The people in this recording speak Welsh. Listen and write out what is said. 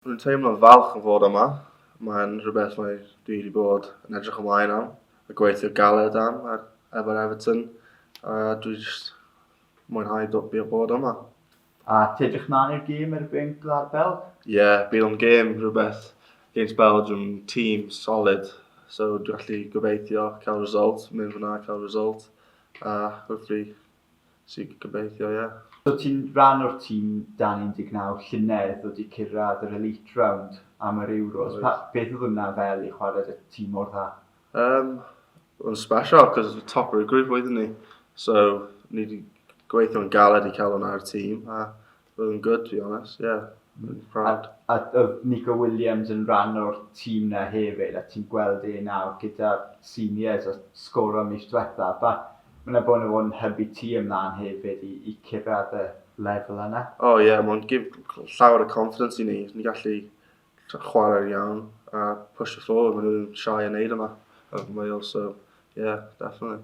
Rwy'n teimlo'n falch o fod yma. Mae'n rhywbeth mae dwi wedi bod yn edrych ymlaen am a gweithio galed am ar, efo'r Everton. A dwi jyst mwynhau do, bod yma. A ti edrych mlaen i'r gêm erbyn Gwlad Belg? Ie, yeah, bydd o'n gêm rhywbeth against Belgium, team solid. So dwi'n gallu gobeithio cael result, mynd fyna cael result. A hopefully Sy'n gobeithio, ie. So ti'n rhan o'r tîm dan 19 llynedd oedd 'di cyrraedd yr Elite Round am yr Euros. Pa, beth oedd hwnna fel i chwarae 'da tîm mor dda? Oedd yn special, cos top o'r grŵp oeddwn ni. So, ni wedi gweithio'n galed i cael hwnna ar y tîm, a oedd yn good, to be honest, yeah. Really proud. A oedd Nico Williams yn rhan o'r tîm na hefyd, a ti'n gweld e nawr gyda seniors a sgoro mis diwetha. Ba, mae'n bod yn fod yn hybu ti ymlaen hefyd i cyrraedd y lefel yna. Oh ie, yeah, mae'n give llawer o confidence i ni. Ni'n gallu chwarae'n iawn a push it forward. Maen nhw'n shy yn neud yma. Wales, so yeah, definitely.